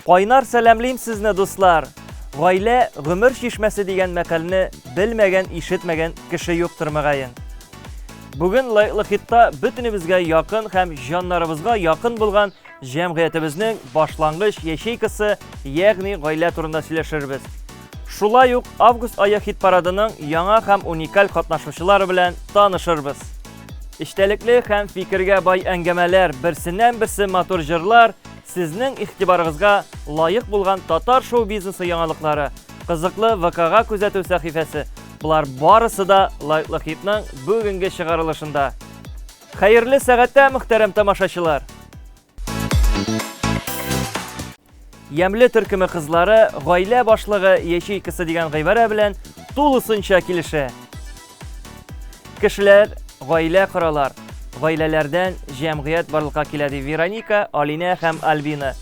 Кайнар сәламлим сезне, дуслар! Гаилә гомер чишмәсе дигән мәкальне белмәгән, ишетмәгән кеше юктыр мөгаен. Бүген лайклы хитта бөтенебезгә якын һәм җаннарыбызга якын булган җәмгыятебезнең башлангыч ячейкасы, ягъни гаилә турында сөйләшербез. Шулай ук август ае хит-парадының яңа һәм уникаль катнашучылары белән танышырбыз. Эчтәлекле һәм фикергә бай әңгәмәләр, берсеннән-берсе матур җырлар, сезнең игътибарыгызга лаек булган татар шоу-бизнесы яңалыклары, кызыклы ВКга күзәтү сәхифәсе, болар барысы да Лайклы хитның бүгенге чыгарылышында. Хәерле сәгатьтә, мөхтәрәм тамашачылар! Ямьле төркеме кызлары гаилә башлыгы ячейкасы дигән гыйбарә белән тулысынча килешә. Кешеләр гаилә коралар, гаиләләрдән җәмгыять барлыкка килә ди Вероника, Алинә һәм Альбина.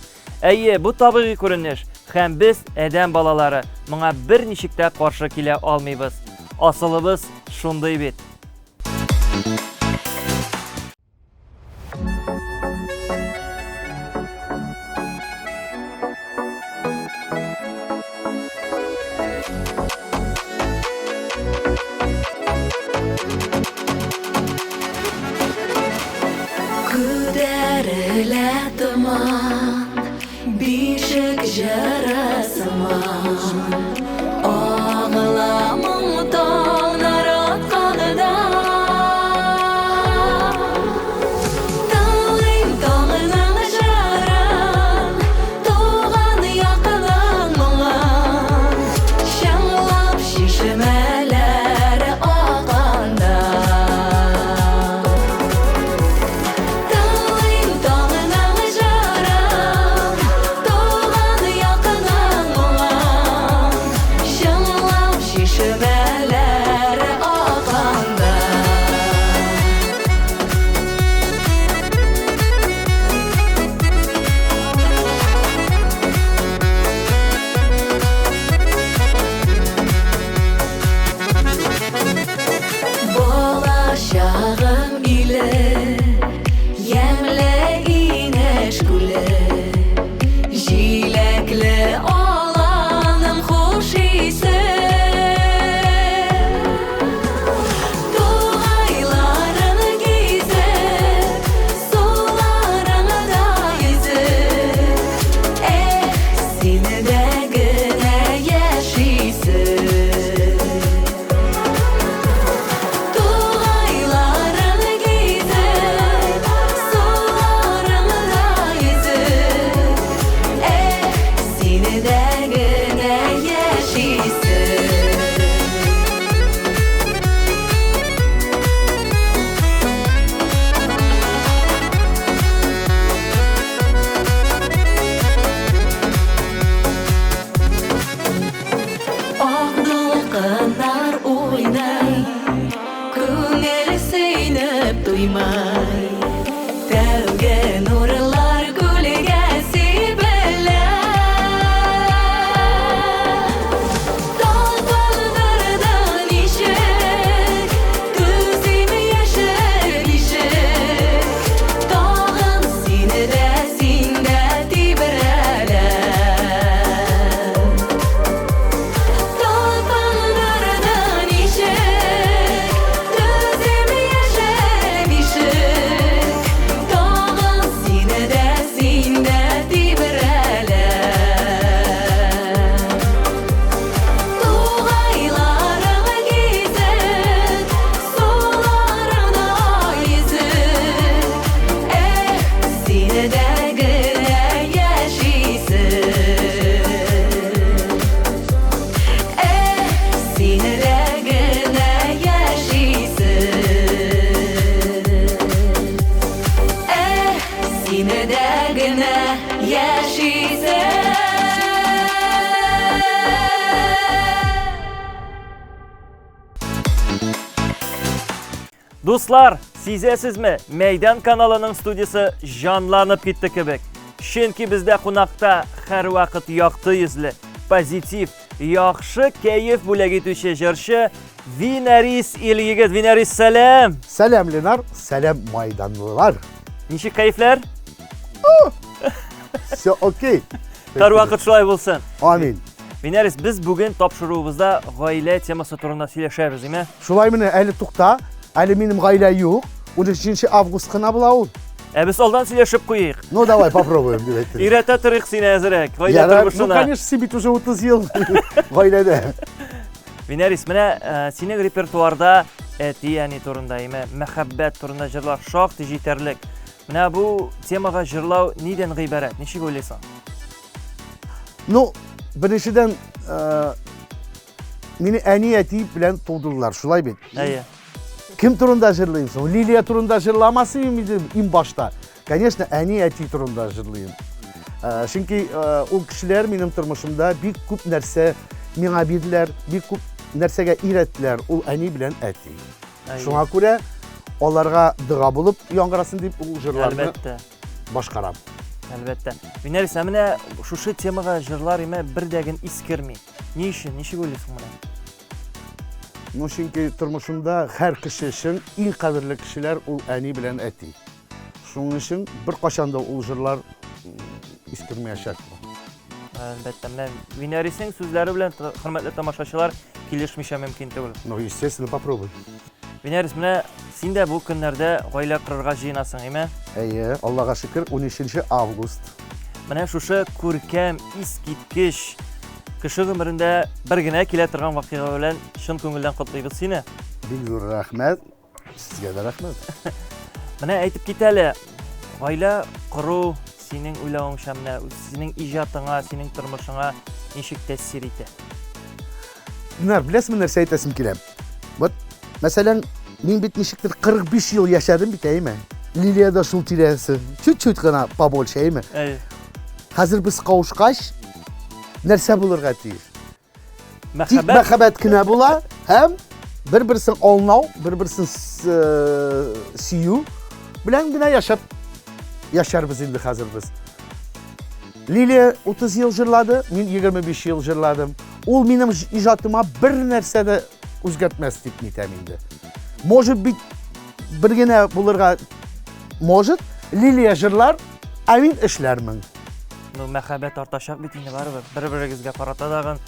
Әйе, бу табигый күренеш һәм без, адәм балалары, моңа берничек тә каршы килә алмыйбыз. Асылыбыз шундый бит. Күтәрелә томан, бишек җыры сыман. Агыла моң таңнар атканда. Тыңлыйм таңның җырын, туган якның моңын. Чыңлап чишмәләр акканда. Тыңлыйм таңның җырын, туган якның моңын. Чыңлап чишмәләр акканда. Бала чагым иле, ямьле Инеш күле, Җиләкле аланым хуш исе. Тугайларын гизеп, суларыңда йөзеп, Эх, синдә генә яшисе. Тугайларын гизеп, суларыңда йөзеп, Эх, синдә генә яшисе. Ак дулкыннар уйный, Күңел сөенеп туймый. Тәүге нурлар күлгә сибелә. Талпындырды ничек, Түзим яшел бишек. Тагын сине дә, син дә тибрәлә. Талпындырды ничек, Түзим яшел бишек. Тагын сине дә, син дә тибрәлә. Тугайларың гизеп, суларыңда йөзеп, Эх, синдә генә яшисе. Эх, синдә генә яшисе. Эх, синдә генә яшисе. Дуслар, сизәсезме, Мәйдан каналының студиясе җанланып китте кебек. Чөнки бездә кунакта һәрвакыт якты йөзле, позитив, яхшы кәеф бүләк итүче җырчы Винарис Илъегет. Винарис, сәлам! Сәлам, Ленар, сәлам, майданлылар. Ничек кәефләр? Все окей. Һәрвакыт шулай булсын. Амин. Винәрис, без бүген тапшыруыбызда гаилә темасы турында сөйләшәбез, име? Шулай менә, әле тукта, әле минем гаилә юк. 13 август кына була ул. Ә без алдан сөйләшеп куйыйк. Ну, давай попробуем, дип әйтте. Өйрәтә торыйк сине әзерәк, гаилә тормышына. Ну, конечно, син бит уже 30 ел гаиләдә. Винәрис, менә синең репертуарда әти-әни турында, име, мәхәббәт турында җырлар шактый җитәрлек. Менә бу темага җырлау нидән гыйбарәт? Ничек уйлыйсың? Ну, беренчедән, мине әни-әти белән тудырдылар, шулай бит? Әйе. Кем турында җырлыйм соң? Лилия турында җырламас идем инде иң башта. Конечно, әни-әти турында җырлыйм. Чөнки ул кешеләр минем тормышымда бик күп нәрсә миңа бирделәр, бик күп нәрсәгә өйрәттеләр. Ул әни белән әти. Шуңа күрә аларга дога булып яңгырасын дип ул җырларны Әлбәттә. башкарам. Әлбәттә. Винәрис, ә менә шушы темага җырлар име бер дә ген искерми. Ни өчен? Ничек уйлыйсың менә? Ну, чөнки тормышында һәр кеше өчен иң кадерле кешеләр ул әни белән әти. Шуның өчен беркайчан да ул җырлар искермәячәк. Әлбәттә, менә Винәрисның сүзләре белән, хөрмәтле тамашачылар, килешмичә мөмкин түгел. Ну, естественно, попробуй. Винәрис, менә син дә бу көннәрдә гаилә корырга җыенасың, әйме? Әйе, Аллага шөкер, 13 август. Менә шушы күркәм, искиткеч кеше гомерендә бер генә килә торган вакыйга белән чын күңелдән котлыйбыз сине. Бик зур рәхмәт. Сезгә дә рәхмәт. Менә әйтеп кит әле, гаилә кору синең уйлавыңча, менә синең иҗатыңа, синең тормышыңа ничек тәэсир итә? Динар, беләсеңме нәрсә әйтәсем килә? Вот, мәсәлән, мин бит ничектер 45 ел яшәдем бит, әйме? Лилия дә шул тирәсе, чуть-чуть гына побольше, әйме? Әйе. Хәзер без кавышкач, нәрсә булырга тиеш? Тик Мәхәббәт. мәхәббәт кенә була һәм бер-берсен аңлау, бер-берсен сөю белән генә яшәп яшәрбез инде хәзер без. Лилия 30 ел җырлады, мин 25 ел җырладым. Ул минем иҗатыма бер нәрсә дә үзгәртмәс дип нитәм инде. Может быть, бер генә булырга может, Лилия җырлар, ә мин эшләрмен. Ну, мәхәббәт артачак бит инде барыбер. Бер-берегезгә карата дагын.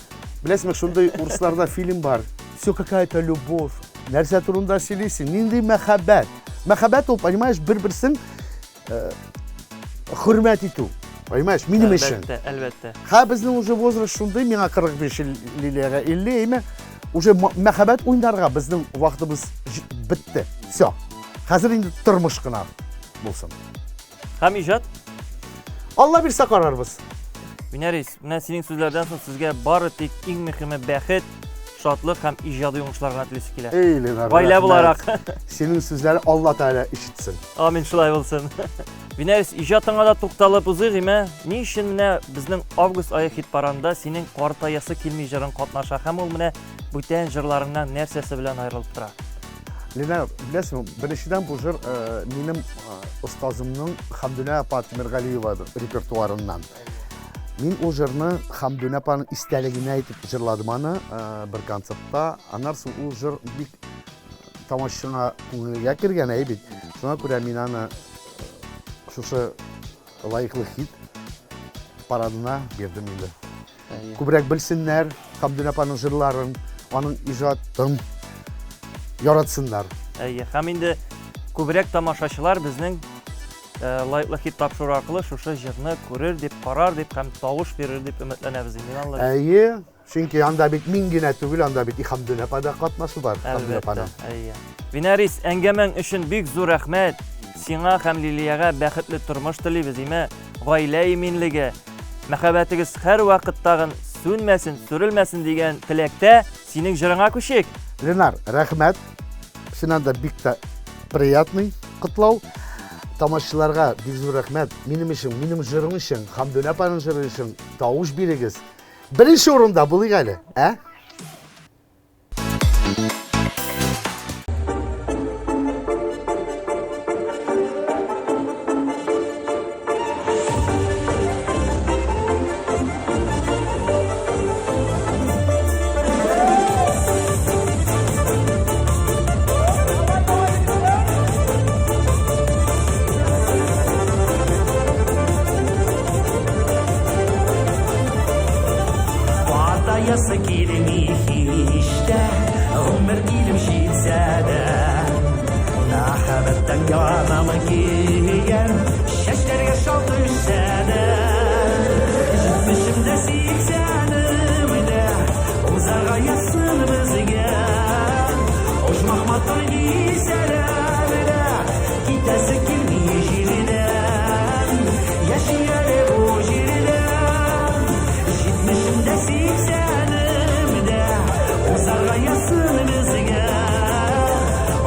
Беләсеңме, шундый урысларда фильм бар. Все какая-то любовь. Нәрсә турында сөйлисең? Нинди мәхәббәт? Мәхәббәт ул, понимаешь, бер-берсен хөрмәт итү. Понимаешь, минем өчен. Әлбәттә, әлбәттә. Ха, безнең уже возраст шундый, миңа 45 ел, Лилиягә 50, әйме? Уже мәхәббәт уйнарга безнең вакытыбыз бетте. Все. Хәзер инде тормыш кына булсын. Һәм иҗат? Алла бирсә карарбыз. Винәрис, менә синең сүзләрдән соң сезгә бары тик иң мөһиме бәхет, шатлык һәм иҗади уңышлар гына телисе килә. Эй, Ленар, Гаилә рәхмәт. буларак. Синең сүзләре Алла Тәгалә ишетсен. Амин, шулай булсын. Винәрис, иҗатыңа да тукталып узыйк, име? Ни өчен менә безнең август ае хит-парадында синең Картаясы килми җырың катнаша һәм ул менә бүтән җырларыңнан нәрсәсе белән аерылып тора? Ленар, беләсеңме, беренчедән бу җыр минем остазымның Хәмдүнә апа Тимергалиева репертуарыннан. Мин ул җырны Хәмдүнә апаның истәлегенә әйтеп җырладым аны бер концертта. Аннан соң ул җыр бик тамашачыңа күңелгә кергән, әй бит. Шуңа күрә мин аны шушы лаеклы хит парадына бирдем инде. Күбрәк белсеннәр Хәмдүнә апаның җырларын, аның иҗатын яратсыннар. Әйе, һәм инде күбрәк тамашачылар безнең лаеклы хит тапшыру аркылы шушы җырны күрер дип, карар дип һәм тавыш бирер дип өметләнәбез инде, Алла. Әйе, чөнки анда бит мин генә түгел, анда бит и Хәмдүнә апа да катнашы бар, Хәмдүнә Әлбәттә, апаның. әйе. Винәрис, әңгәмәң өчен бик зур рәхмәт. Сиңа һәм Лилиягә бәхетле тормыш телибез, име? Гаилә иминлеге, мәхәббәтегез һәрвакыт тагын сүнмәсен, сүрелмәсен дигән теләктә синең җырыңа күчик. Ленар, рәхмәт. Синнән дә бик тә приятный котлау. Тамашачыларга бик зур рәхмәт. Минем өчен, минем җырым өчен, Хәмдүнә апаның җыры өчен тавыш бирегез. Беренче урында булыйк әле, ә? Каясы килми һич тә, гомер килеп җитсә дә. Мәхәббәттән янам көям, чәчләргә шал төшсә дә. Җитмешемдә, сиксәнемдә, узарга язсын безгә. Оҗмах матур дисәләр дә, китәсе килми җирдән. Яши әле бу җирдә. Җитмешемдә, сиксәнемдә, узарга язсын безгә.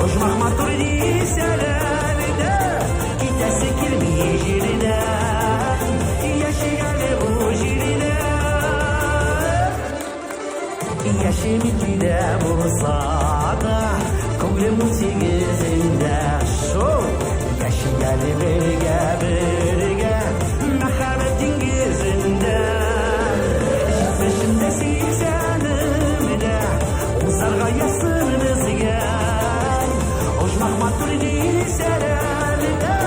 Оҗмах матур дисәләр дә, китәсе килми җирдән. Яши әле бу җирдә. Яшем икедә булса да, күңелем 18-ендә шул. Яши әле бергә, бергә, мәхәббәт диңгезендә. Җитмешемдә, сиксәнемдә, узарга язсын безгә. Оҗмах матур дисәләр дә,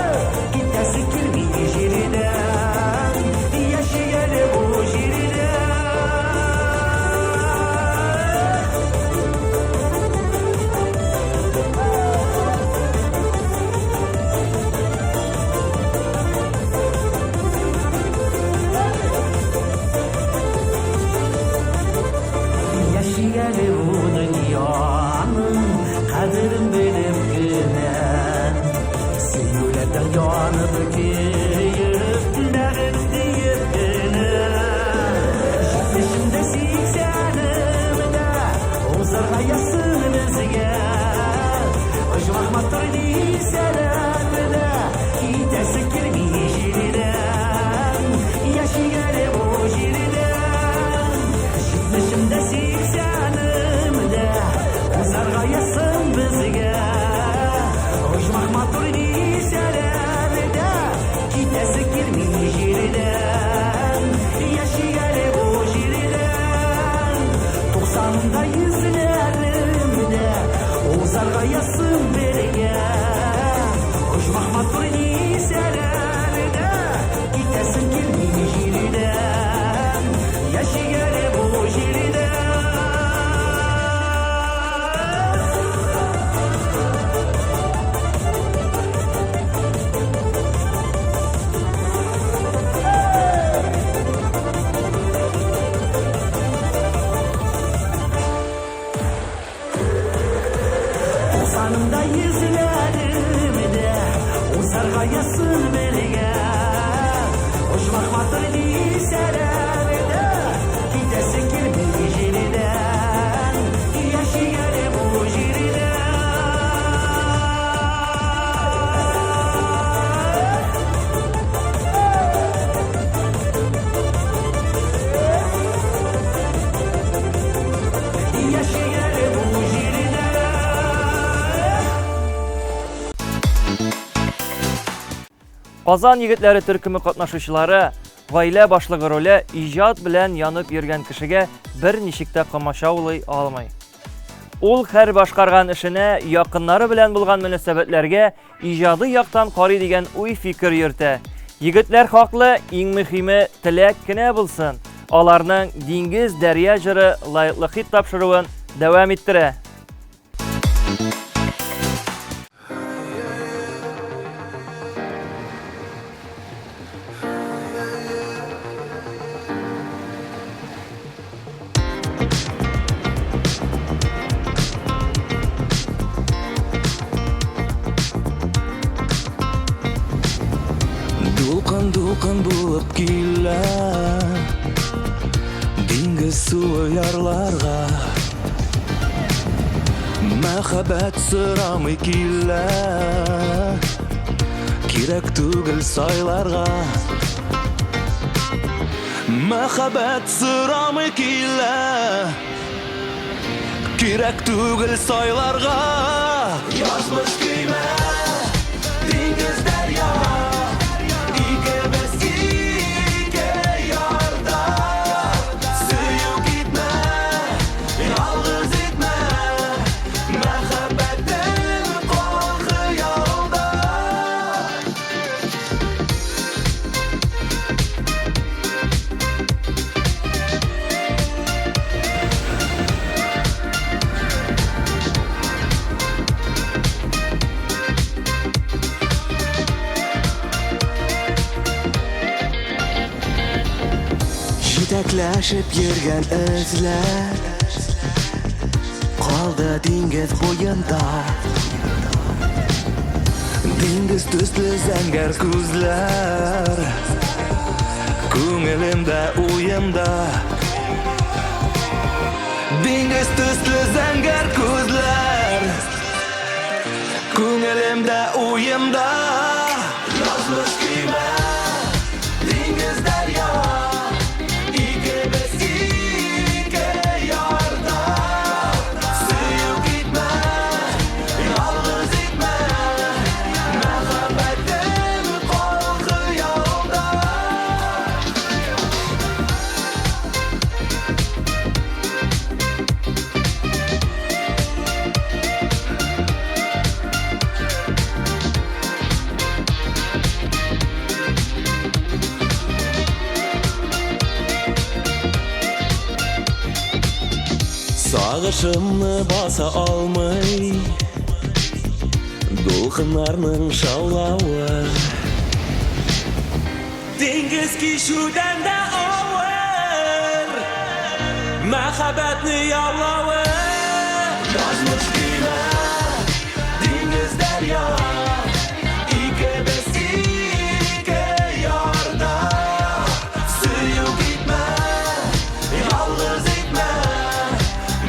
китәсе килми җирдән. Яши әле бу җирдә. Яши әле бу дөньяның кадерен белеп кенә. Сөюләрдән янып көеп, бәгырь диеп кенә. Җитмешемдә, сиксәнемдә, узарга язсын безгә. Оҗмах матур дисәләр дә, китәсе килми җирдән. Яши әле бу җирдә. Җитмешемдә, сиксәнемдә, узарга язсын безгә. Оҗмах матур дисәләр дә, китәсе килми җирдән. Яши әле бу җирдә. Туксанымда, йөзләремдә, узарга язсын бергә. Оҗмах матур дисәләр дә, китәсе килми җирдән. Яши әле бу җирдә. Туксанымда, йөзләремдә, узарга язсын бергә. Оҗмах матур дисәләр дә, китәсе килми җирдән. Яши әле бу җирдә. Яши әле бу җирдә. Казан егетләре төркеме катнашучылары гаилә башлыгы роле иҗат белән янып йөргән кешегә берничек тә комачаулый алмый. Ул һәр башкарган эшенә, якыннары белән булган мөнәсәбәтләргә иҗади яктан карый дигән уй-фикер йөртә. Егетләр хаклы, иң мөһиме теләк кенә булсын. Аларның Диңгез дәрья җыры лаеклы хит тапшыруын дәвам иттерә. Дулкын дулкын булып килә диңгез суы ярларга. Мәхәббәт сорамый килә, кирәк түгел сайларга. Мәхәббәт сорамый килә, кирәк түгел сайларга. Язмыш көймә, диңгез дәрья, икебез ике ярда. Сөю китмә, ялгыз итмә, мәхәббәтем кал хыялда. Җитәкләшеп йөргән эзләр Калды диңгез буенда. Диңгез төсле зәңгәр күзләр Күңелемдә уемда. Диңгез төсле зәңгәр күзләр Күңелемдә уемда. Язмыш көймә, диңгез дәрья, Икебез ике ярда. Сөю китмә, ялгыз итмә, Мәхәббәтем кал хыялда. Сагышымны баса алмый Дулкыннарның шаулавы. Диңгез кичүдән дә авыр Мәхәббәтне яулавы. Язмыш көймә, диңгез дәрья, Икебез ике ярда. Сөю китмә, ялгыз итмә,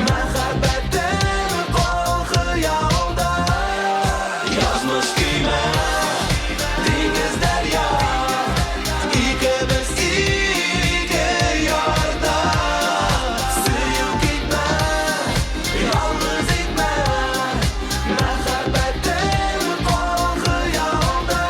Мәхәббәтем кал хыялда. Язмыш көймә, диңгез дәрья, Икебез ике ярда. Сөю китмә, ялгыз итмә, Мәхәббәтем кал хыялда.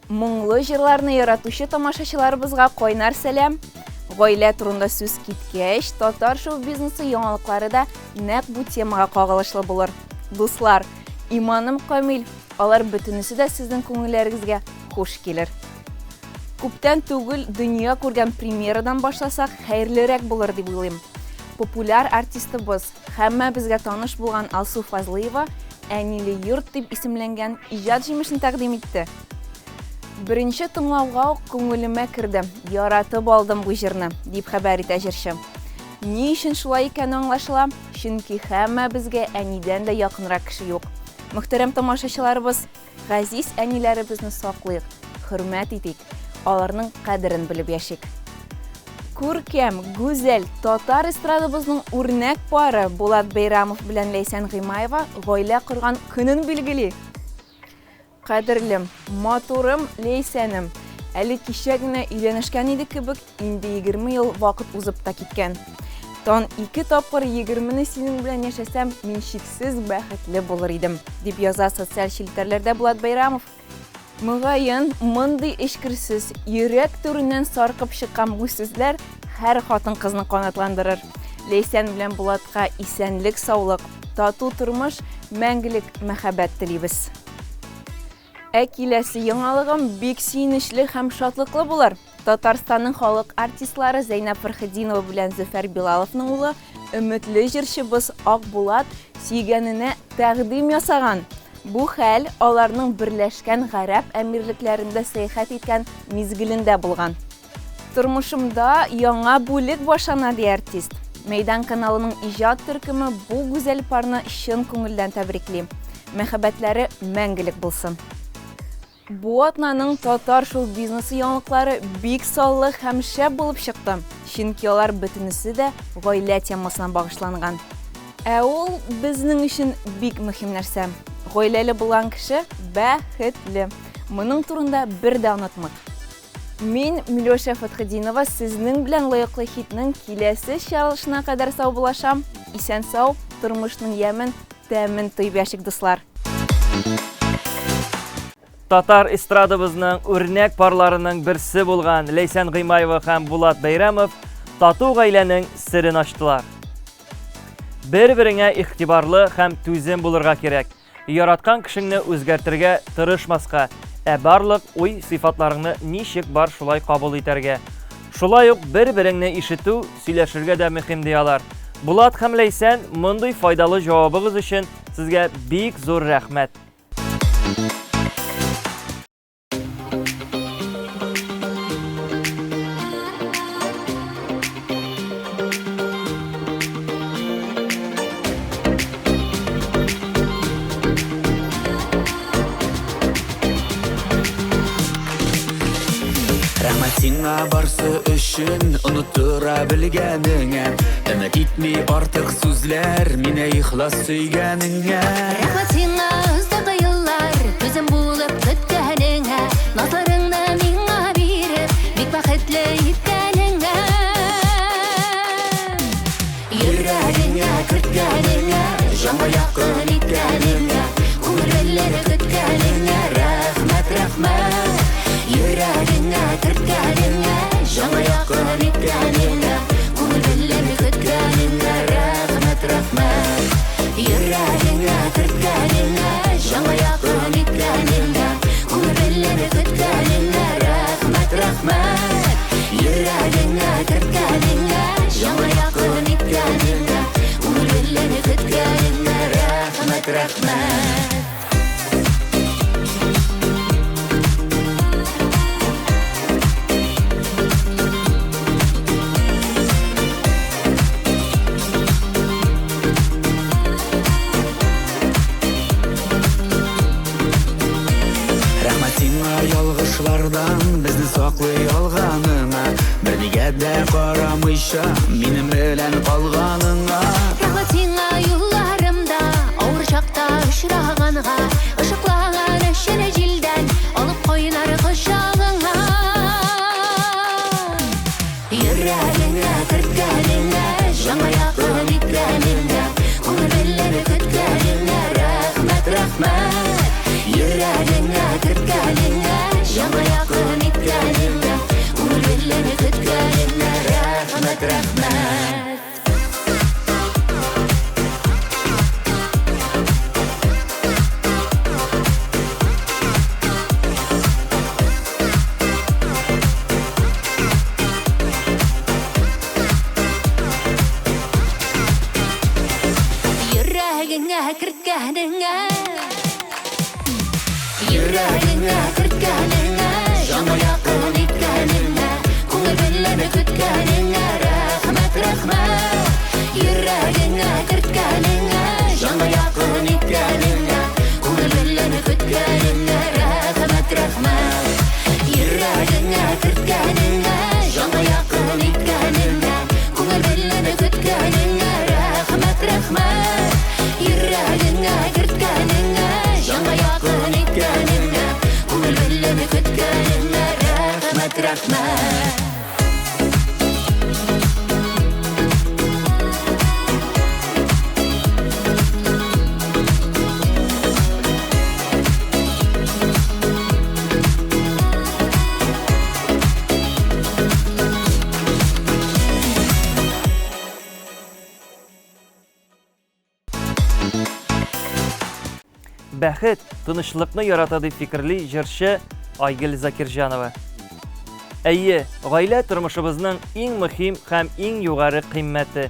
Моңлы җырларны яратучы тамашачыларыбызга кайнар сәлам! Гаилә турында сүз киткәч, татар шоу-бизнесы яңалыклары да нәкъ бу темага кагылышлы булыр. Дуслар, иманым камил, алар бөтенесе дә сезнең күңелләрегезгә хуш килер. Күптән түгел дөнья күргән премьерадан башласак, хәерлерәк булыр дип уйлыйм. Популяр артистыбыз, һәммәбезгә таныш булган Алсу Фазлыева Әниле йорт дип исемләнгән иҗат җимешен тәкъдим итте. Беренче тыңлауга ук күңелемә керде, яратып алдым бу җырны, дип хәбәр итә җырчы. Ни өчен шулай икәне аңлашыла, чөнки һәммәбезгә әнидән дә якынрак кеше юк. Мөхтәрәм тамашачыларыбыз, Газиз әниләребезне саклыйк, хөрмәт итик, аларның кадерен белеп яшик. Күркәм, гүзәл, татар эстрадабызның үрнәк пары Булат Бәйрамов белән Ләйсән Гыймаева гаилә корган көнен билгели. Кадерлем, матурым Ләйсәнем, әле кичә генә өйләнешкән идек кебек, Инде 20 ел вакыт узып та киткән. Тан ике тапкыр егермене синең белән яшәсәм, мин чиксез бәхетле булыр идем, дип яза социаль челтәрләрдә Булат Бәйрамов. Мөгаен, мондый эчкерсез, йөрәк түреннән саркып чыккан бу сүзләр һәр хатын-кызны канатландырыр. Ләйсән белән Булатка исәнлек-саулык, тату тормыш, мәңгелек мәхәббәт телибез. Ә киләсе яңалыгым бик сөенечле һәм шатлыклы булыр. Татарстанның халык артистлары Зәйнәб Фәрхетдинова белән Зөфәр Билаловның улы, өметле җырчыбыз Акбулат сөйгәненә тәкъдим ясаган. Бу хәл аларның Берләшкән Гарәп Әмирлекләрендә сәяхәт иткән мизгелендә булган. Тормышымда яңа бүлек башлана, ди артист. Мәйдан каналының иҗат төркеме бу гүзәл парны чын күңелдән тәбрикли. Мәхәббәтләре мәңгелек булсын. Бу атнаның татар шоу-бизнесы яңалыклары бик саллы һәм шәп булып чыкты, чөнки алар бөтенесе дә гаилә темасына багышланган. Ә ул безнең өчен бик мөһим нәрсә. Гаиләле булган кеше бәхетле. Моның турында бер дә онытмыйк. Мин, Миләүшә Фәтхетдинова, сезнең белән лаеклы хитның киләсе чыгарылышына кадәр саубуллашам. Исән-сау, тормышның ямен, тәмен тоеп яшик, дуслар! Татар эстрадабызның үрнәк парларының берсе булган Ләйсән Гыймаева һәм Булат Бәйрәмов тату гаиләнең серен ачтылар. Бер-береңә игътибарлы һәм түзем булырга кирәк. Яраткан кешеңне үзгәртергә тырышмаска, ә барлык уй сыйфатларыңны ничек бар шулай кабул итәргә. Шулай ук бер-береңне ишетү, сөйләшергә дә мөһим ди алар. Булат һәм Ләйсән, мондый файдалы җавабыгыз өчен сезгә бик зур рәхмәт. Рәхмәт сиңа барсы өчен, оныттыра белгәнеңә. Өмет итми артык сүзләр, мине ихлас сөйгәнеңә. Рәхмәт сиңа озак еллар, түзем булып көткәнеңә, назларыңны миңа биреп, бик бәхетле иткәнеңә. Йөрәгеңә керткәнеңә, җанга якын иткәнеңә, күңел көткәнеңә, рәхмәт, рәхмәт. Йөрәгеңә керткәнеңә, җанга якын иткәнеңә, күңел көткәнеңә, рәхмәт, рәхмәт. Йөрәгеңә керткәнеңә, җанга якын иткәнеңә, күңел көткәнеңә, рәхмәт, рәхмәт. Йөрәгеңә керткәнеңә, җанга якын иткәнеңә, күңел көткәнеңә, рәхмәт, рәхмәт. Рәхмәт сиңа ялгышлардан безне саклый алганыңа, бернигә дә карамыйча минем белән калганыңа. Рәхмәт сиңа юлларымда авыр чакта очраганга, ышыклаган әче җилдән алып кайнар кочагыңа. Йөрәгеңә керткәнеңә, җанга якын иткәнеңә, күңел көткәнеңә, рәхмәт, рәхмәт. Йөрәгеңә керткәнеңә, җанга якын иткәнеңә, күңел көткәнеңә, рәхмәт, рәхмәт. Йөрәгеңә керткәнеңә, йөрәгеңә керткәнеңә, җанга якын иткәнеңә, күңел белән көткәнеңә, рәхмәт, рәхмәт. Йөрәгеңә керткәнеңә, җанга якын иткәнеңә, күңел белән көткәнеңә, рәхмәт, рәхмәт. Йөрәгеңә керткәнеңә, җанга якын иткәнеңә, күңел белән көткәнеңә, рәхмәт, рәхмәт. Йөрәгеңә керткәнеңә, җанга якын иткәнеңә, күңел белән көткәнеңә, рәхмәт, рәхмәт. Бәхет тынычлыкны ярата дип фикерли җырчы Айгөл Закирҗанова. Әйе, гаилә тормышыбызның иң мөһим һәм иң югары кыйммәте.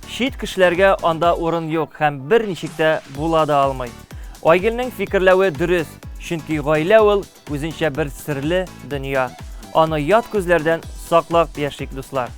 Чит кешеләргә анда урын юк һәм берничек тә була да алмый. Айгөлнең фикерләве дөрес, чөнки гаилә ул үзенчә бер серле дөнья. Аны ят күзләрдән саклап яшик, дуслар.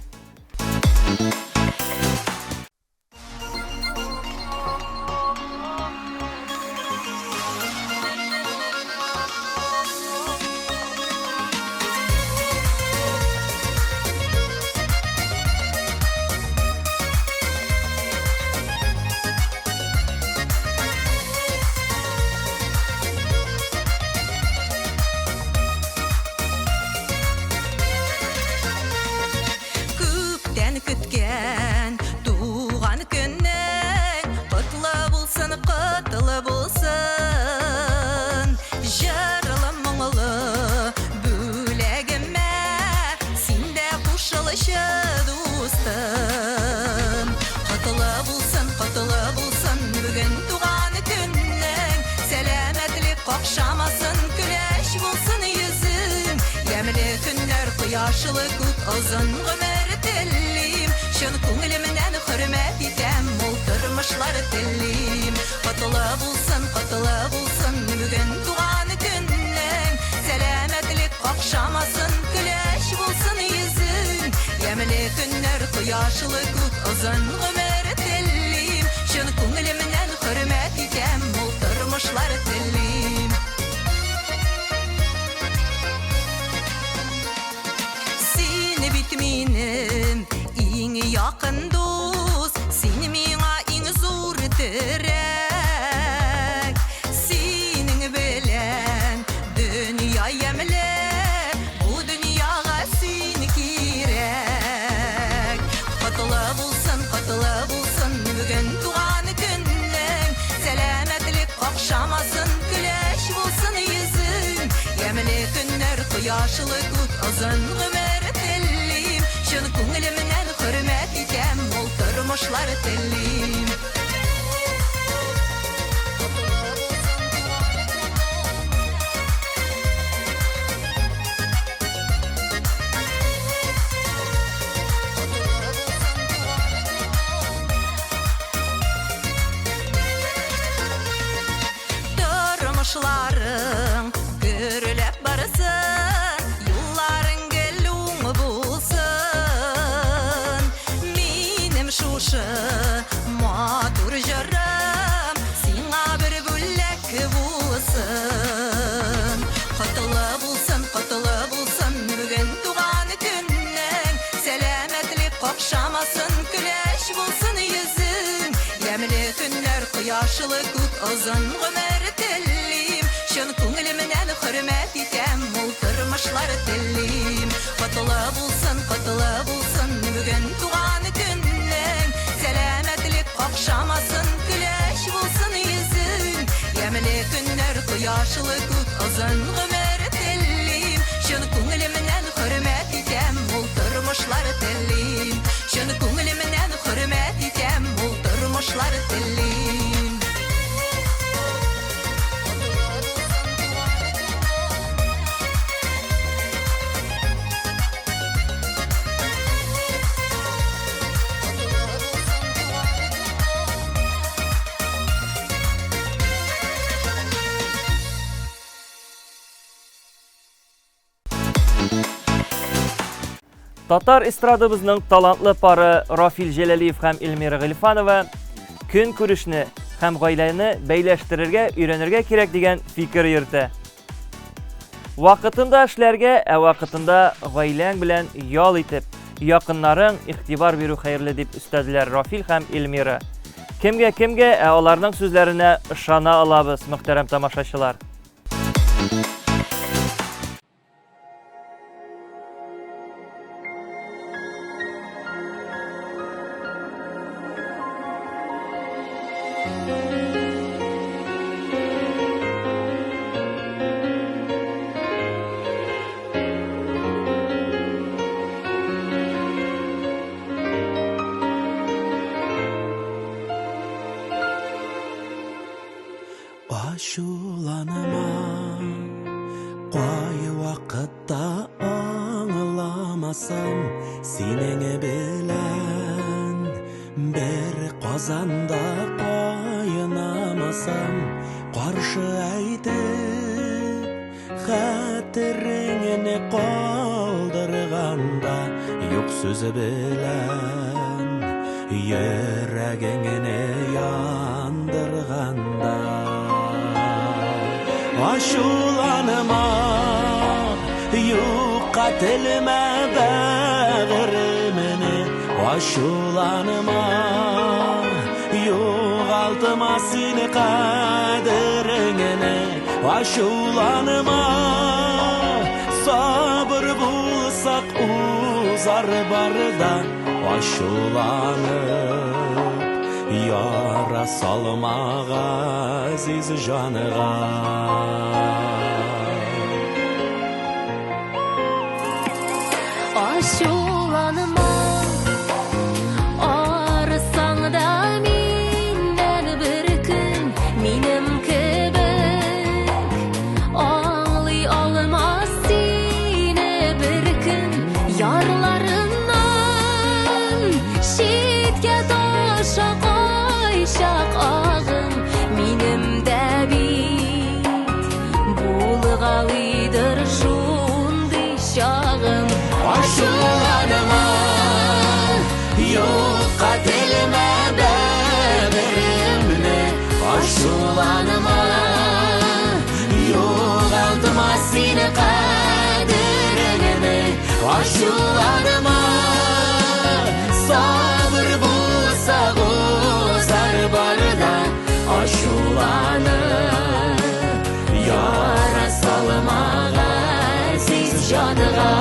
Күптән көткән кояшлы күк, озын гомер телим. Чын күңелемнән хөрмәт итәм, мул тормышлар телим. Котлы булсын, котлы булсын бүген туган көннең. Сәламәтлек какшамасын, көләч булсын йөзең. Ямьле көннәр, кояшлы күк, озын гомер телим. Чын күңелемнән хөрмәт итәм, мул тормышлар телим. Син бит минем иң якын дус, син миңа иң зур терәк. Синең белән дөнья ямьле, бу дөньяга син кирәк. Котлы булсын, котлы булсын бүген туган көннең. Сәламәтлек какшамасын, көләч булсын йөзең. Ямьле көннәр, кояшлы күк, озын гомер телим. Чын күңелемнән хөрмәт итәм, мул тормышлар телим. Тормышларың гөрләп барсын, юлларың гел уң булсын. Минем шушы матур җырым сиңа бер бүләк булсын. Котлы булсын, котлы булсын бүген туган көннең. Сәламәтлек какшамасын, көләч булсын йөзең. Ямьле көннәр, кояшлы күк, озын гомер телим. Чын күңелемнән хөрмәт итәм, мул тормышлар телим. Котлы булсын, котлы булсын бүген туган көннең. Сәламәтлек какшамасын, көләч булсын йөзең. Ямьле көннәр, кояшлы күк, озын гомер телим. Чын күңелемнән хөрмәт итәм, мул тормышлар телим. Чын күңелемнән хөрмәт итәм, мул тормышлар телим. Татар эстрадабызның талантлы пары Рафил Җәләлиев һәм Эльмира Гыйльфанова көнкүрешне һәм гаиләне бәйләштерергә өйрәнергә кирәк дигән фикер йөртә. Вакытында эшләргә, ә вакытында гаиләң белән ял итеп, якыннарың игътибар бирү хәерле дип өстәделәр Рафил һәм Эльмира. Кемгә кемгә, ә аларның сүзләренә ышана алабыз, мөхтәрәм тамашачылар. Ачуланма, кайвакытта аңламасам, синең белән бер казанда кайнамасам, каршы әйтеп, хәтереңне калдырганда, юк сүзе белән йөрәгеңне яндырганда. Ачуланма, юкка телмә бәгыремне, ачуланма, югалтма син кадереңне, ачуланма, сабыр булсак узар барда, ачуланып яра салма газиз җанга. Ачуланма, арысаң да миннән бер көн, минем кебек аңлый алмас сине бер көн. Ачуланма, сабыр булса узар бар да. Ачуланып, яра салма газиз җанга.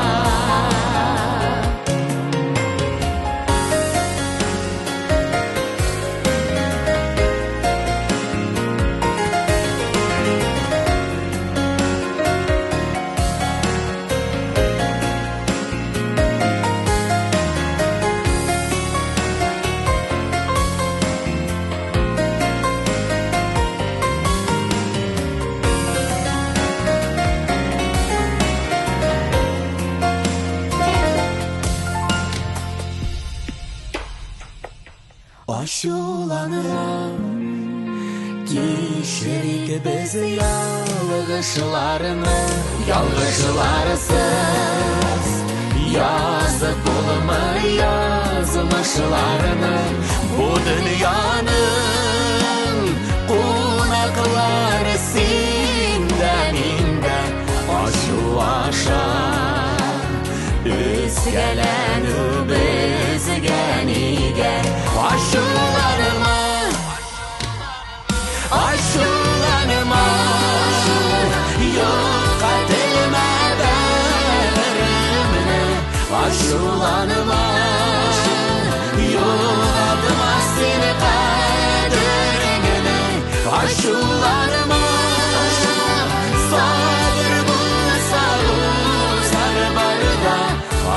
Ачуланма, кичерик без ялгышларны, ялгышларсыз язып булмый язмышларны. Бу дөньяның кунаклары син дә, мин дә. Ачу аша өзгәләнү безгә нигә? Ачуланма, ачуланма, юкка телмә бәгыремне. Ачуланма, югалтма син кадереңне. Ачуланма, сабыр булса узар бар да.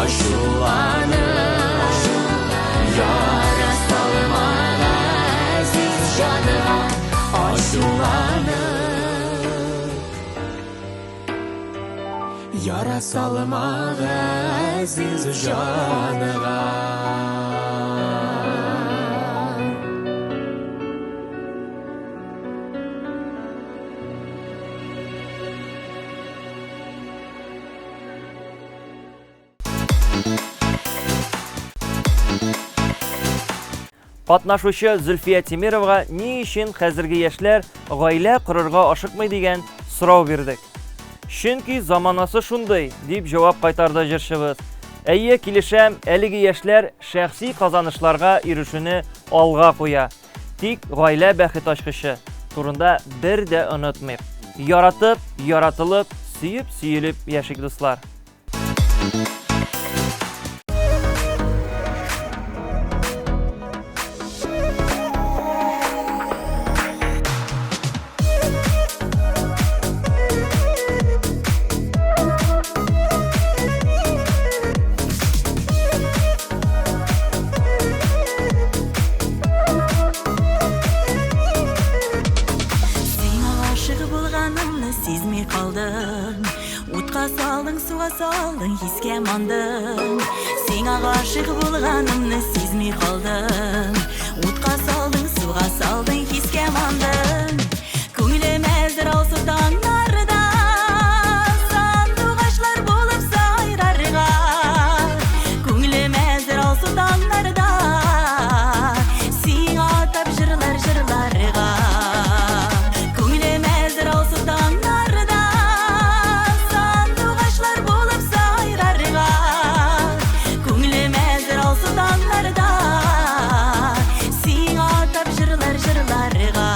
Ачуланып, яра салма газиз җанга. Ачуланып, яра салма газиз җанга. Катнашучы Зөлфия Тимировага ни өчен хәзерге яшьләр гаилә корырга ашыкмый дигән сорау бирдек. Чөнки заманасы шундый, дип җавап кайтарды җырчыбыз. Әйе, килешәм, әлеге яшьләр шәхси казанышларга ирешүне алга куя. Тик гаилә бәхет ачкычы турында бер дә онытмыйк. Яратып, яратылып, сөеп, сөелеп яшик, дуслар. Сиңа гашык булганымны сизми калдым. Утка салдың, суга салдың, хискә мандың. Сиңа гашык булганымны сизми калдым. Утка салдың, суга салдың, хискә мандың. Күңелем әзер алсу таңнарда, сандугачлар булып сайрарга. Күңелем әзер алсу таңнарда, сиңа атап җырлар җырларга. Күңелем әзер алсу таңнарда, сандугачлар булып сайрарга. Күңелем әзер алсу таңнарда, сиңа атап җырлар җырларга.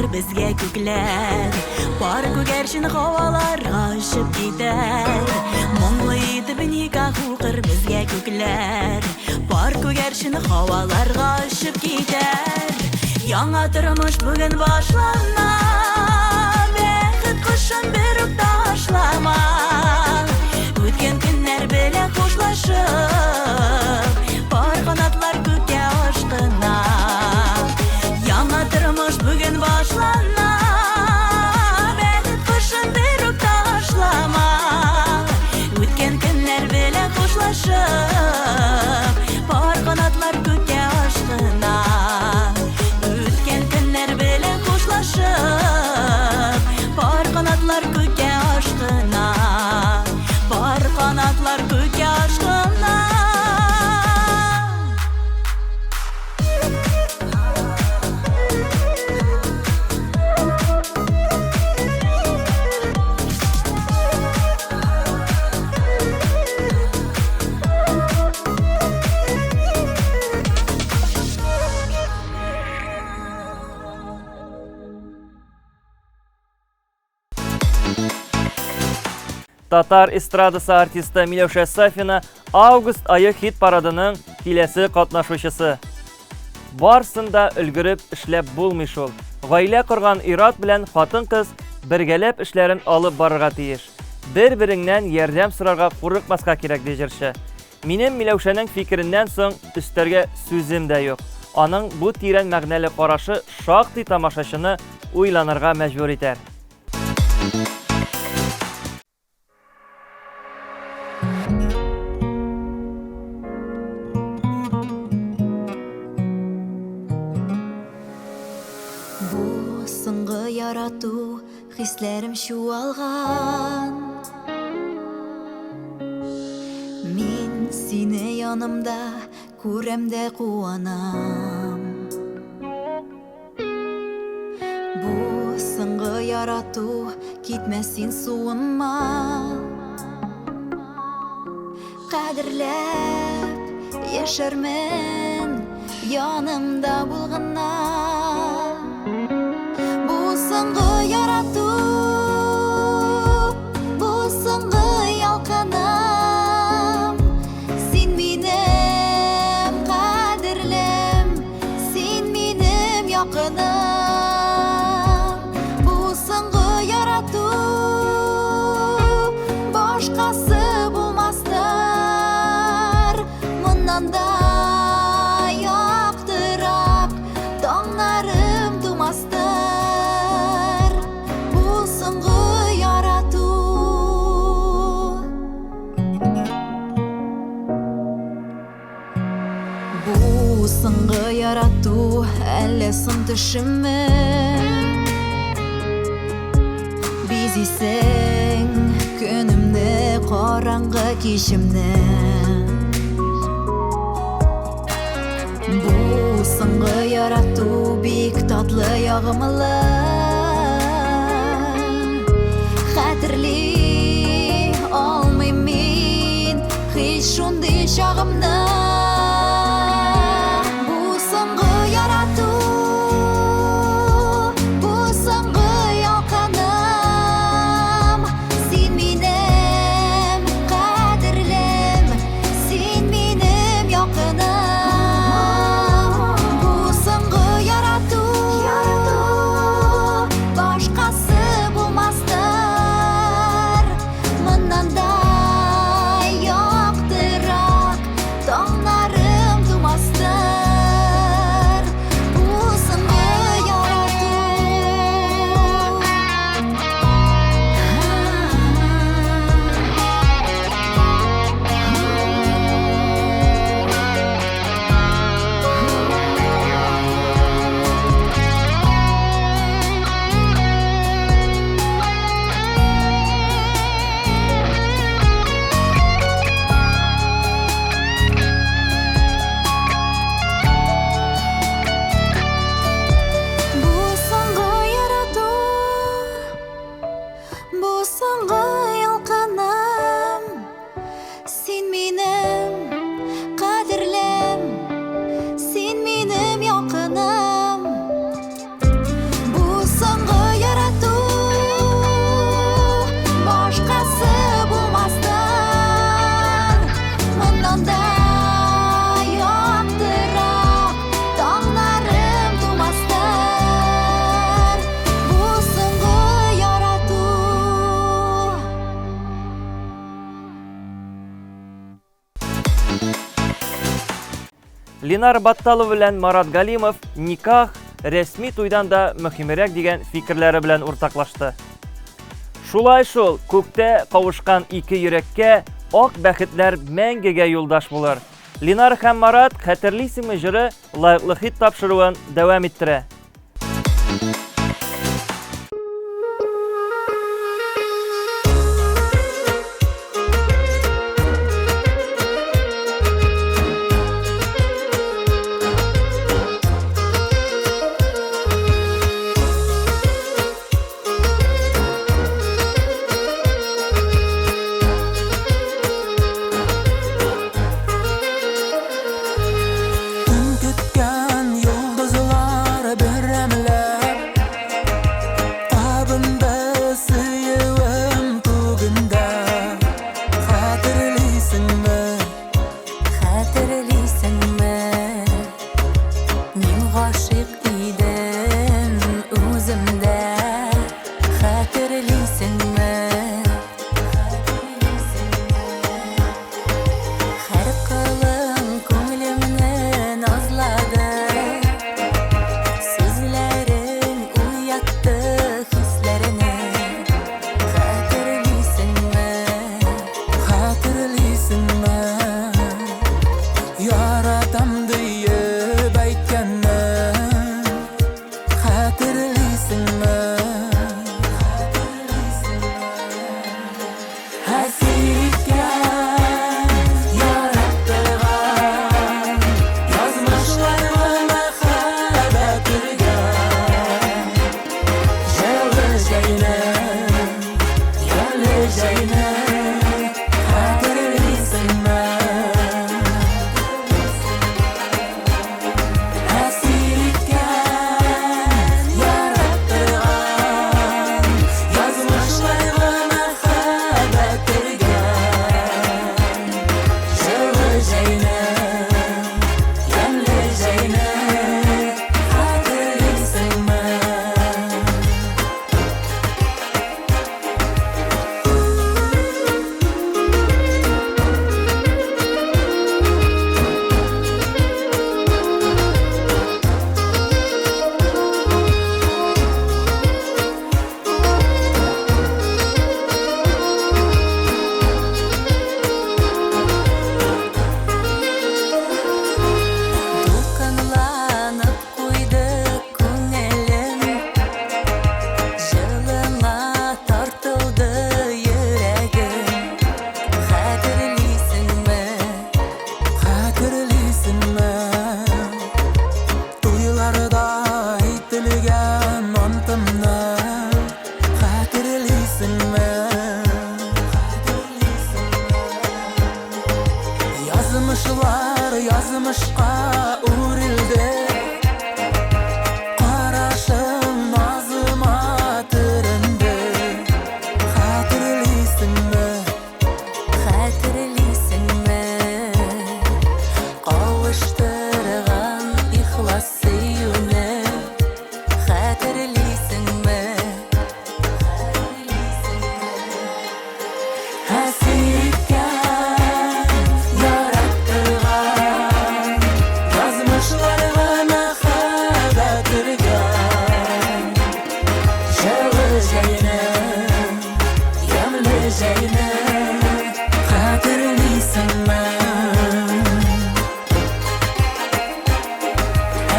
укыр безгә күкләр. Пар күгәрчен һаваларга очып китәр. Моңлы итеп никах укыр безгә күкләр. Пар күгәрчен һаваларга очып китәр. Яңа тормыш бүген башлана. Бәхет кошын бер үк ташлама. Үткән көннәр белән хушлашып, пар канатлар күккә ашкына. Яңа тормыш бүген башлана. Бәхет кошын бер үк ташлама. Үткән көннәр белән хушлашып, пар канатлар күккә ашкына. Үткән көннәр белән хушлашып, пар канатлар күккә ашкына. Пар канатлар күккә ашкына. Татар эстрадасы артисты Миләүшә Сафина август ае хит парадының киләсе катнашучысы. Барсын да өлгереп эшләп булмый шул. Гаилә корган ир-ат белән хатын-кыз бергәләп эшләрен алып барырга тиеш. Бер-береңнән ярдәм сорарга курыкмаска кирәк, ди җырчы. Минем Миләүшәнең фикереннән соң өстәргә сүзем дә юк. Аның бу тирән мәгънәле карашы шактый тамашачыны уйланырга мәҗбүр итәр. Бу соңгы ярату хисләрем чуалган. Мин сине янымда күрәм дә куанам. Бу соңгы ярату китмә син суынма. Кадерләп яшәрмен янымда булгына. Бу соңгы ярату, бу соңгы ялкыным. Син минем кадерлем, син минем якыным. Бу соңгы ярату, башкасы булмастыр. Моннан да яктырак таңнарым тумастыр. Бу соңгы ярату. Бу соңгы ярату әллә соң төшемме? Бизисең көнемне, караңгы кичемне. Бу соңгы ярату бик татлы, ягымлы. Хәтерли алмыйм мин һич шундый чагымны. Бу соңгы ярату, бу соңгы ялкыным. Син минем кадерлем, син минем якыным. Бу соңгы ярату, башкасы булмастыр. Моннан да яктырак таңнарым. Ленар Батталов белән Марат Галимов никах рәсми туйдан да мөһимрәк дигән фикерләре белән уртаклашты. Шулай шул, күктә кавышкан ике йөрәккә ак бәхетләр мәңгегә юлдаш булыр. Ленар һәм Марат Хәтерлисеңме җыры лаеклы хит тапшыруын дәвам иттерә. Төн көткән йолдызлар берәмләп Табынды сөюем күгендә Хәтерлисеңме? Хәтерлисеңме? Мин гашыйк идем үземдә Хәтерлисеңме? Һәр кылың күңелемне назлады Сүзләрең уятты хисләрне Хәтерлисеңме? Хәтерлисеңме? Яратам диеп әйткәнне Хәтерлисеңме? Әсир иткән, яраттырган Язмышларга мәхәббәт өргән Җылы җәйне, ямьле җәйне Хәтерлисеңме? Әсир иткән, яраттырган Язмышларга мәхәббәт өргән Җылы җәйне, ямьле җәйне Хәтерлисеңме? Дулкынланып куйды күңелем Җылыңа тартылды йөрәгем Хәтерлисеңме? Хәтерлисеңме? Туйларда әйтелгән антымны Хәтерлисеңме? Язмышлар язмышка үрелде Карашың назыма төренде Хәтерлисеңме? Хәтерлисеңме? Кавыштырган ихлас сөюне Хәтерлисеңме? Әсир иткән, яраттырган Язмышларга мәхәббәт өргән Җылы җәйне, ямьле җәйне Хәтерлисеңме?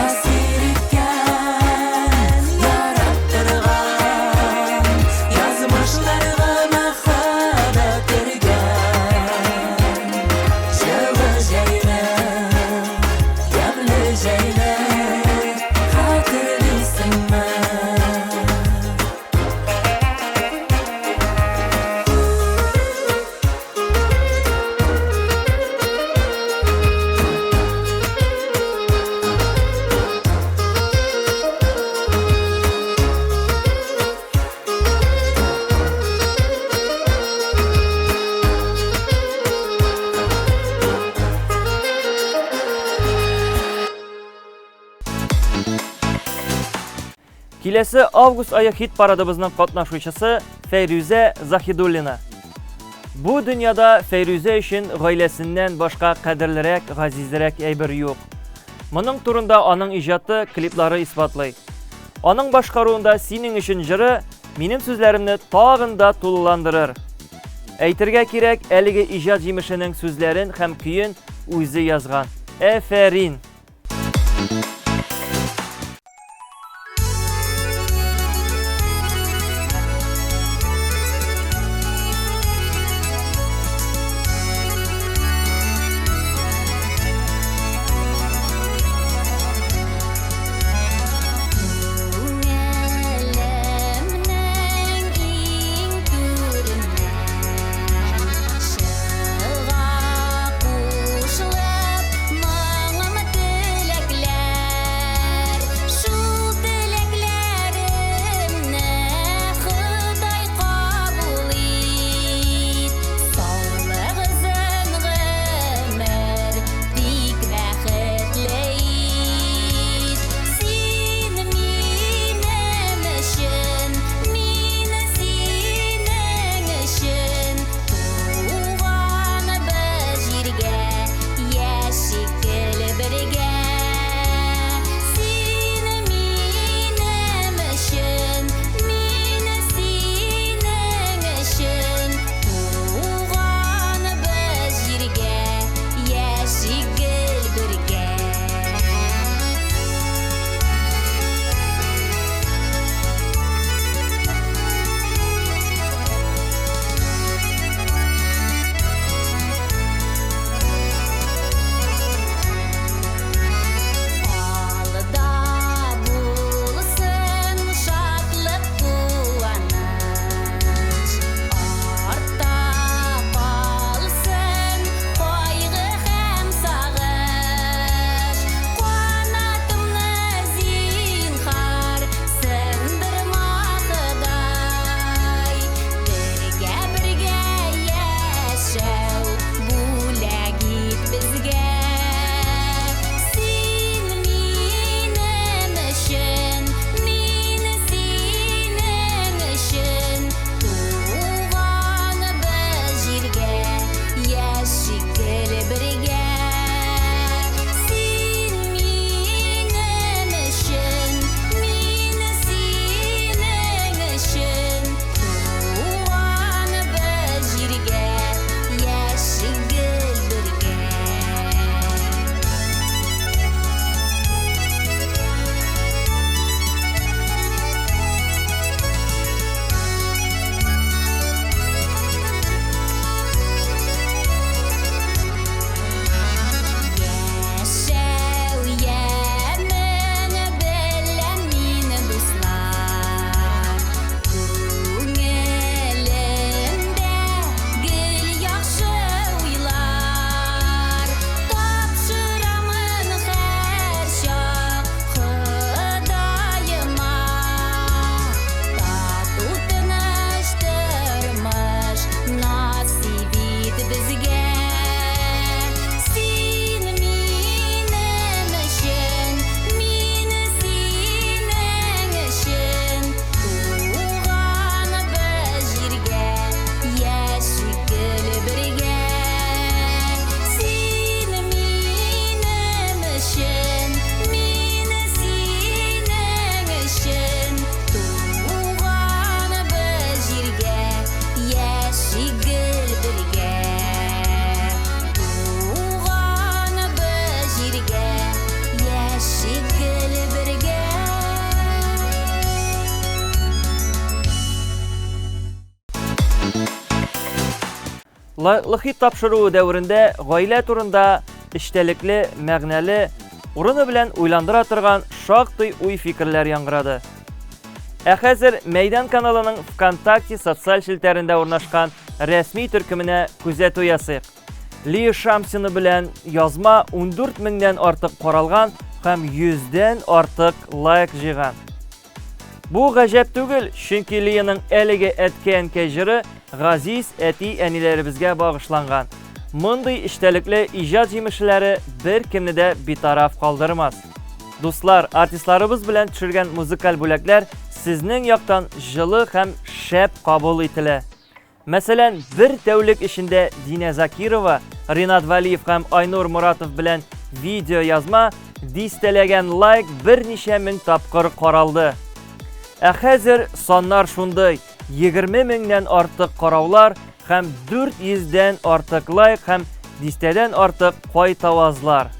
Әсир иткән, яраттырган Язмышларга мәхәббәт өргән Җылы җәйне, ямьле җәйне Хәтерлисеңме? Киләсе август ае хит парадыбызның катнашучысы Фәйрүзә Заһидуллина. Бу дөньяда Фәйрүзә өчен гаиләсеннән башка кадерлерәк, газизрәк әйбер юк. Моның турында аның иҗаты, клиплары исбатлый. Аның башкаруында Синең өчен җыры минем сүзләремне тагын да тулыландырыр. Әйтергә кирәк, әлеге иҗат җимешенең сүзләрен һәм көен үзе язган. Әфәрин! Лаеклы хит тапшыруы дәверендә гаилә турында эчтәлекле, мәгънәле, урыны белән уйландыра торган шактый уй-фикерләр яңгырады. Ә хәзер Мәйдан каналының ВКонтакте социаль челтәрендә урнашкан рәсми төркеменә күзәтү ясыйк. Лия Шамсина белән язма 14 меңнән артык каралган һәм 100дән артык лайк җыйган. Бу гаҗәп түгел, чөнки Лияның әлеге әткә-әнкәй җыры газиз әти-әниләребезгә багышланган. Мондый эчтәлекле иҗат җимешләре беркемне дә битараф калдырмас. Дуслар, артистларыбыз белән төшергән музыкаль бүләкләр сезнең яктан җылы һәм шәп кабул ителә. Мәсәлән, бер тәүлек эчендә Динә Закирова, Ринат Вәлиев һәм Айнур Моратов белән видеоязма Дистәләгән лайк берничә мең тапкыр каралды. Ә хәзер саннар шундый, 20 меңнән артык караулар һәм 400 дән артык лайк һәм дистәдән артык кайтавазлар.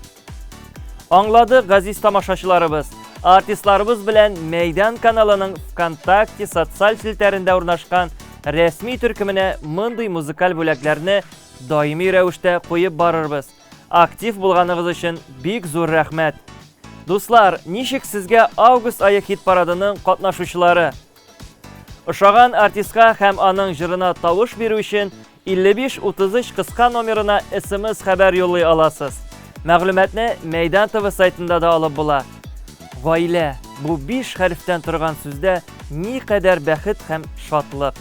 Аңладык, газиз тамашачыларыбыз. Артистларыбыз белән Мәйдан каналының ВКонтакте социаль челтәрендә урнашкан рәсми төркеменә мондый музыкаль бүләкләрне даими рәвештә куеп барырбыз. Актив булганыгыз өчен бик зур рәхмәт. Дуслар, ничек сезгә август ае хит-парадының катнашучылары? Ошаган артистка һәм аның җырына тавыш бирү өчен 5533 кыска номерына SMS хәбәр юллый аласыз. Мәгълүматны Мәйдан ТВ сайтында да алып була. Гаилә, бу биш хәрефтән торган сүздә никадәр бәхет һәм шатлык.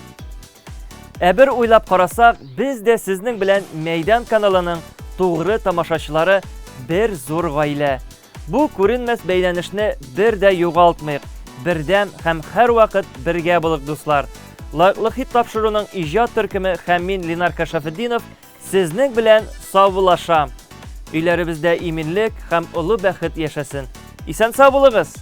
Ә бер уйлап карасак, без дә сезнең белән Мәйдан каналының тугры тамашачылары бер зур гаилә. Бу күренмәс бәйләнешне бер дә югалтмыйк. Бердәм һәм һәрвакыт бергә булыйк, дуслар. Лайклы хит тапшыруның иҗат төркеме һәм мин Ленар Кашафетдинов сезнең белән саубуллашам. Өйләребездә иминлек һәм олы бәхет яшәсен. Исән-сау булыгыз!